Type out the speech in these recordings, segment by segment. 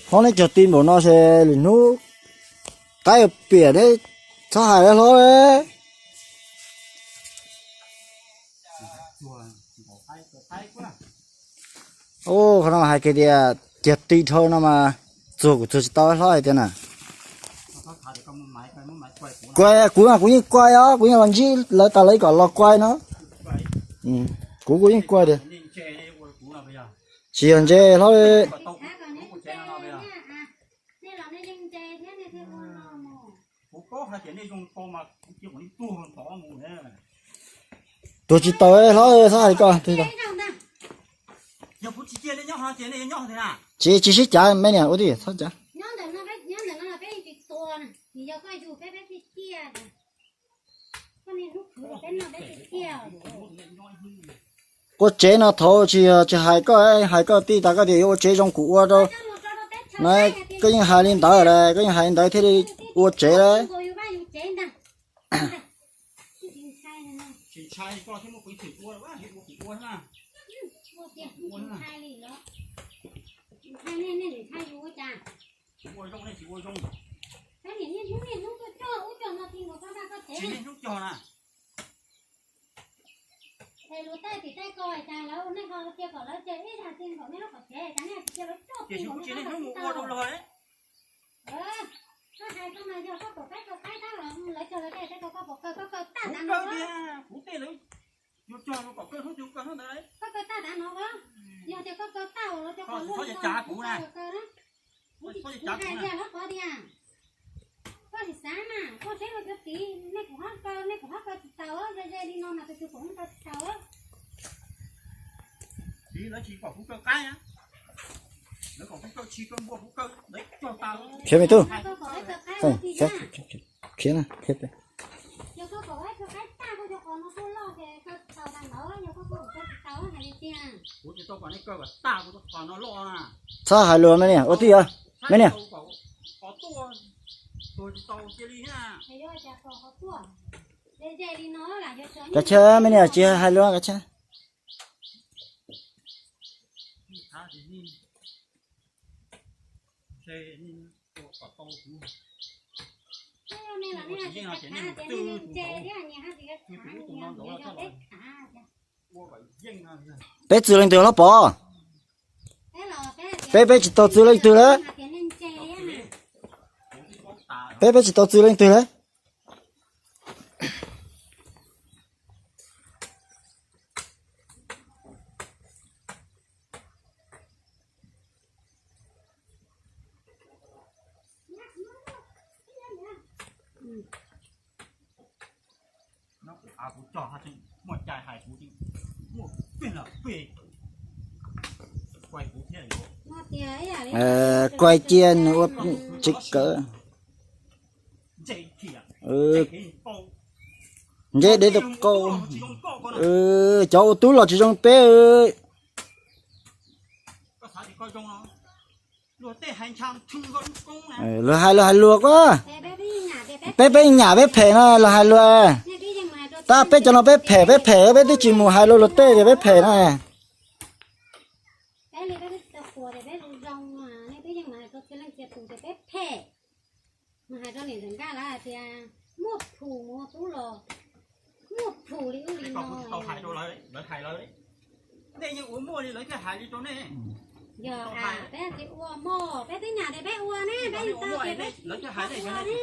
Hlob, neb cog ti npaum no ces lwm hnub qaib piam neb txhob hais hlob. Qhov no hais kiag tias cog ti dhau no mas txuag kuv txuag tsis tau hlob hais tias na. Kuv, kuv, kuv yeej kuaj os, kuv yeej los ntsib lawv tas lawv kom los kuaj no. Kuv, kuv yeej kuaj tias tsis yog ntse hlob. Tuag tsis tau hlob, txhob hais li ko. Tsis, tsis sib cav me niam ua tib txhob cav. Ua tsev no thaum tsis, tsis hais koj, hais koj tij tas koj tias yuav ua tsev zoo kuv ua rau na, koj yeej hais li ntawd las, koj yeej hais li ntawd thiaj li ua tsev las. Kuv tej lawv yuav cog kom kaw hnub twg kaw hnub ntawd. Koj kaw tag tav no, yog tias koj kaw tag los cov qos luaj li no kuv kaw na. Kuv tsis hais tias hlob qhov tias koj tsis xav mas koj seb luag cov txiv, nej kuv hab kaw, nej kuv hab kaw tsis taus, ze ze li no mas tus twg kuv hab kaw tsis taus. Khiav me tub, khiav, khiav, khiav. Txhob hais lus me niam, ua tij os me niam. Kav tsij me niam, tsis hais lus kav tsij. Peb txwv leej twg hlob Pov? Peb, peb tsis tau txwv leej twg lawm. Peb, peb tsis tau txwv leej twg lawm. Kuaj cia nws ua tsev kawm. Ntseb deb tau qau. Cov ua tub los tsis zoo peb. Luag hais, luag hais luag ko. Peb, peb nyam peb phem no luag hais luag. Tab peb cov no peb phem, peb phem peb twb tsis mus hais luag luag tej tias peb phem no. Mus hais rau niam ntxawm Nkaj lawv hais tias muaj phum mus ua tub los muaj phum li ub li no. Yog peb tsis ua mog, peb twb nyam tias peb ua ne, peb tau tias peb ua ne.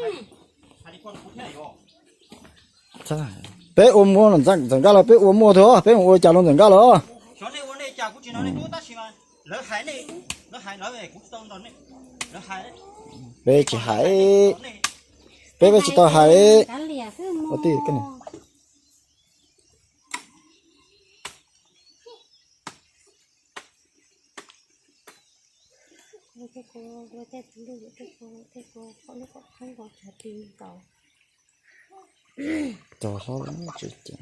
Peb ua muaj ntxawm Nkaj los peb ua muaj tug, peb mus ua cas rau ntxawm Nkaj los. Peb tsis hais, peb, peb tsis tau hais. Ua tij. Cog hlob tsis ceev.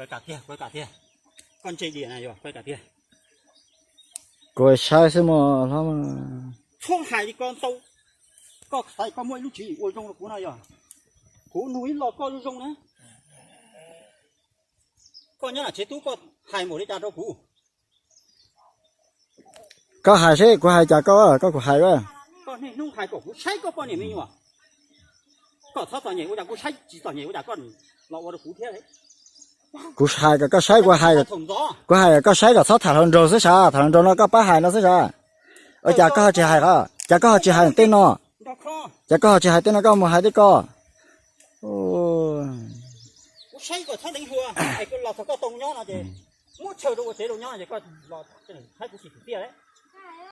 Kuv kam thiab, kuv kam thiab. Koj ntse diam na yog kuv kam thiab. Kuv saib xwb mas hlob. Txhob hais li ko ntau. Koj xav koj muaj ib lub tswv yim ua zoo rau kuv no yog. Kuv nug ib lo koj zoo zoo na. Koj nyob nram tsev tub koj hais npaum li cas rau kuv? Koj hais seb kuv hais cas koj, koj kuv hais. Koj niaj hnub hais kom kuv saib koj poj niam me nyuam. Koj txhob txom nyem ua cas kuv saib tsis txom nyem ua cas koj los ua rau kuv thiab. Kuv hais kom koj saib, kuv hais, kuv hais kom koj saib kom txhob tham hluas nraug xwb sav, tham hluas nraug no koj pab hais no xwb sav. Ua cas koj ho tsis hais, cas koj ho tsis hais tej no? Cas koj ho tsis hais tej no koj mus hais tej ko? Kuv saib kom txhob deev hluas, es kuv los txog koj tau nyob no ces muab chaw rau ua tsev rau nyob no ces koj los saib kuv tsis tsim txiaj.